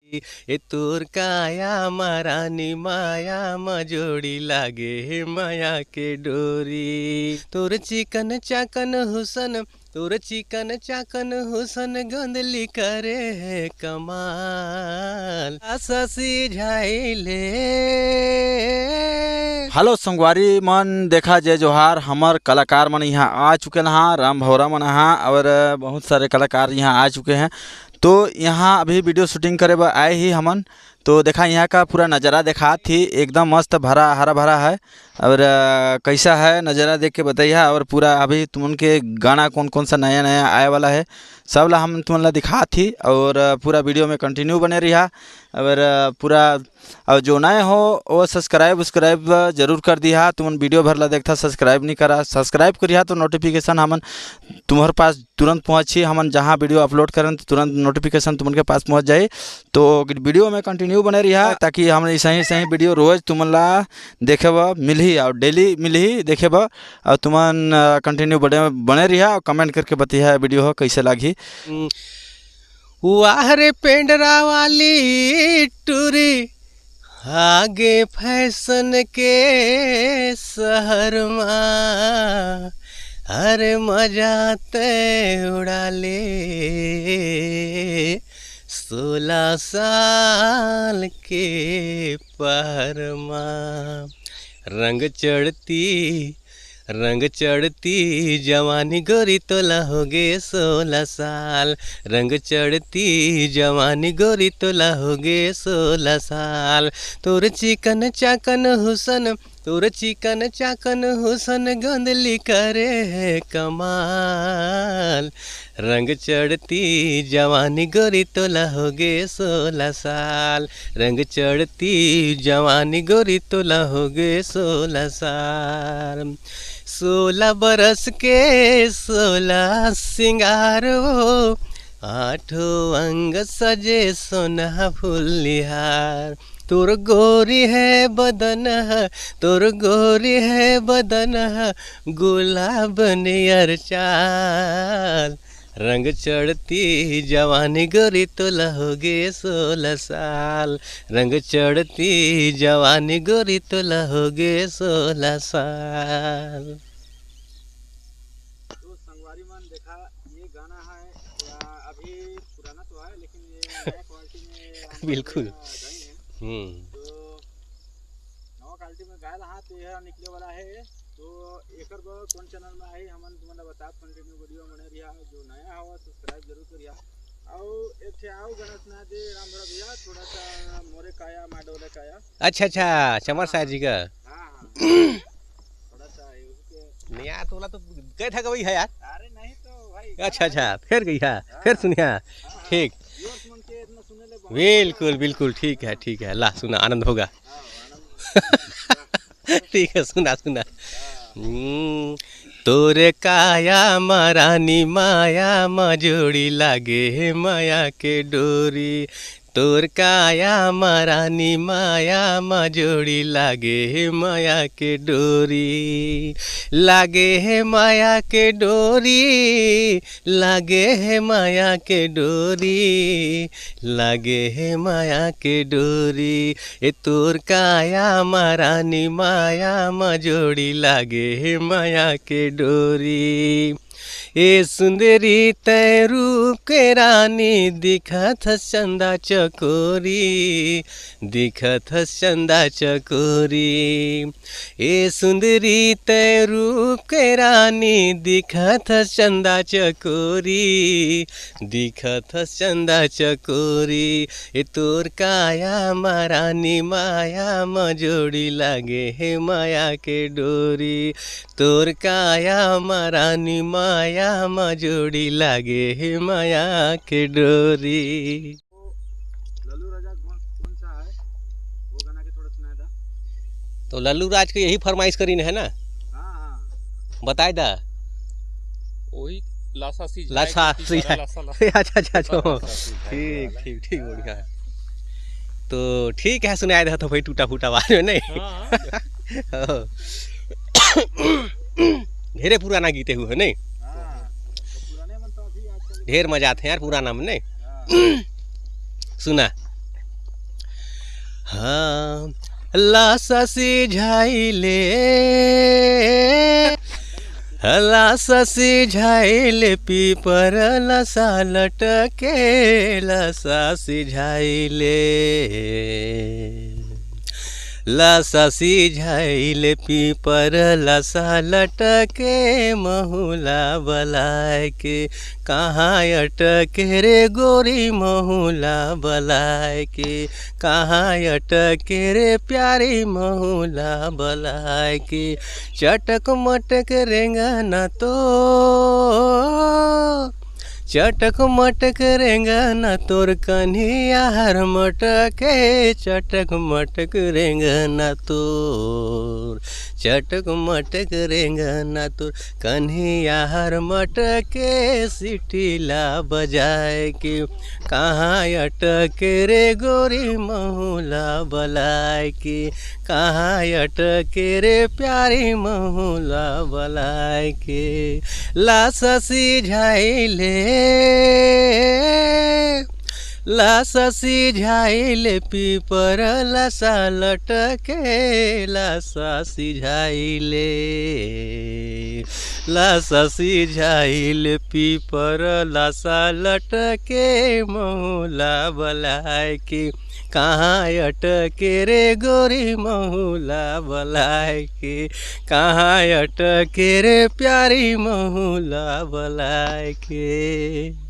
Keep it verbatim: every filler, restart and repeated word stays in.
ए तोर काया म रानी माया म जोड़ी लागे हे माया के डोरी। तोर चिकन चाकन हुसन, तोर चिकन चाकन हुसन गोंदली करे हे कमाल। आसा सिझाइले। हेलो संगवारी मन, देखा जय जोहार, हमर कलाकार मन यहाँ आ चुके हैं, राम भौरा मन यहाँ और बहुत सारे कलाकार यहाँ आ चुके हैं। तो यहाँ अभी वीडियो शूटिंग करे बर आए ही हमन। तो देखा यहाँ का पूरा नज़ारा देखा थी, एकदम मस्त भरा, हरा भरा है। और अ, कैसा है नज़ारा देख के बताइए। और पूरा अभी तुमन के गाना कौन कौन सा नया नया आए वाला है, सब ला हम तुमन ला दिखा थी। और अ, पूरा वीडियो में कंटिन्यू बने रहा। और अ, पूरा, और जो नए हो वो सब्सक्राइब उस्क्राइब जरूर कर दिहा। तुमन वीडियो भर ला देखता, सब्सक्राइब नहीं करा, सब्सक्राइब करिहा तो नोटिफिकेशन हमन तुम्हर पास तुरंत पहुँची। हमन जहाँ वीडियो अपलोड करन तो तुरंत नोटिफिकेशन तुमन के पास पहुँच जाए। तो वीडियो में कंटिन्यू बने रहा, ताकि हमन सही सही वीडियो रोज तुमन ला देखे बर मिलही और डेली मिलही देखे बर। और तुमन कंटिन्यू बने बने रहा और कमेंट करके बताइए वीडियो हो कैसे लागही। वाह रे पेंडरा वाली टूरी, आगे फैशन के शहर मा, अरे मजा ते उड़ा ले सोलह साल के पहर मा। रंग चढ़ती, रंग चढ़ती जवानी गोरी तोला होगे सोलह साल। रंग चढ़ती जवानी गोरी तोला होगे सोलह साल। तोर चिकन चाकन हुसन, तोर चिकन चाकन हुसन गोंदली करे हे कमाल। रंग चढ़ती जवानी गोरी तोला होगे सोलह साल। रंग चढ़ती जवानी गोरी तोला होगे सोलह साल। सोलह बरस के सोलह सिंगार हो, आठों अंग सजे सोना फुल्लिहार। तोर गोरी हे बदन ह, तोर गोरी हे बदन ह, गुलाब नियर चाल। रंग चढ़ती जवानी गोरी तोला होगे सोलह साल। रंग चढ़ती जवानी गोरी तोला होगे सोलह साल। तो संगवारी मन देखा, ये गाना है या अभी पुराना तो है, लेकिन ये नया क्वालिटी में हम लोग बिल्कुल। गाए हैं। हम्म। तो नवा क्वालिटी में गायल हा, तो यह निकले वाला है। तो एकर बर कौन चैनल में आई, हमन तुमन ला बताब, कंटिन्यू वीडियो बने रहिया। जो नया हो, सब्सक्राइब जरूर करिया। और एक ठे आओ गाना सुना दे राम भरा भैया, थोड़ा सा मोरे काया मा डोले काया। अच्छा, अच्छा, चमर साहब जी का। हाँ, हाँ। थोड़ा सा है उसके। नहीं यार, तोला तो गए था गवई है यार। अरे नहीं तो भाई, अच्छा, अच्छा, फिर गई है, हाँ। फिर सुनिया। हाँ, हाँ। ठीक। Viewers मन के इतना सुने ले बहुत बिल्कुल, मजा बिल्कुल, ठीक है, ठीक है, ला सुना, आनंद होगा। हाँ, आनंद। ठीक है, सुना, सुना। हम्म, तोरे काया मा रानी माया मा जोड़ी लागे हे माया के डोरी। तोर काया मा रानी माया मा जोड़ी लागे हे माया के डोरी। लागे हे माया के डोरी, लागे हे माया के डोरी, लागे हे माया के डोरी। ए तोर काया मा रानी माया मा जोड़ी लागे हे माया के डोरी। ए सुंदरी तै रूप के रानी दिखत हस चंदा चकोरी, दिखत हस चंदा चकोरी। ए सुंदरी तै रूप के रानी दिखत हस चंदा चकोरी, दिखत हस चंदा चकोरी। ए तोर काया मा रानी माया मा जोड़ी लागे हे माया के डोरी। तोर काया मा रानी माया मा जोड़ी लागे हे माया के डोरी। लल्लू राजा कौन, कौन सा है? वो गाना के थोड़ा सुनाए दा। तो लल्लू राज के यही फरमाइश करीन है ना? हाँ, हाँ। बताए दा। वही लासा सी लासा जाए, सी लासा, लासा। अच्छा, अच्छा, अच्छा। लासा सी जाए ठीक, वाला। ठीक, ठीक, बढ़िया। तो ठीक है, सुनाए दा तो भाई टूटा फूटा आवाज में नहीं। हाँ, हाँ। ढेरे पुराना गीते हुए नहीं। हाँ, तो पुराने मन तो अभी आजकल ढेर मजा आते हैं यार पुराना में नहीं। हाँ। सुना। हाँ, लासा सिझाइले, लासा सिझाइले पीपर लासा लटके, लासा सिझाइले। लासा सिझाइले पीपर लासा लटके, महुला बलाय के कहाँ अटके रे गोरी, महुला बलाय के कहाँ अटके रे प्यारी, महुला बलाय के। चटक मटक रेंगना तो, चटक मटक रेंगना तोर कन्हिया हर मटके, चटक मटक रेंगना तोर, चटक मटक रेंगना तोर कन्हिया हर मटके। सिटी ला बजाय के कहाँ अटके रे गोरी, महुला बलाय के कहाँ अटके रे प्यारी, महुला बलाय के। लासा सिझाइले, लासा सिझाइले पीपर लासा लटके, लासा सिझाइले, लासा सिझाइले पीपर लासा लटके, महुला बलाय के कहाँ अटके रे गोरी, महुला बलाय के कहाँ अटके रे प्यारी, महुला बलाय के।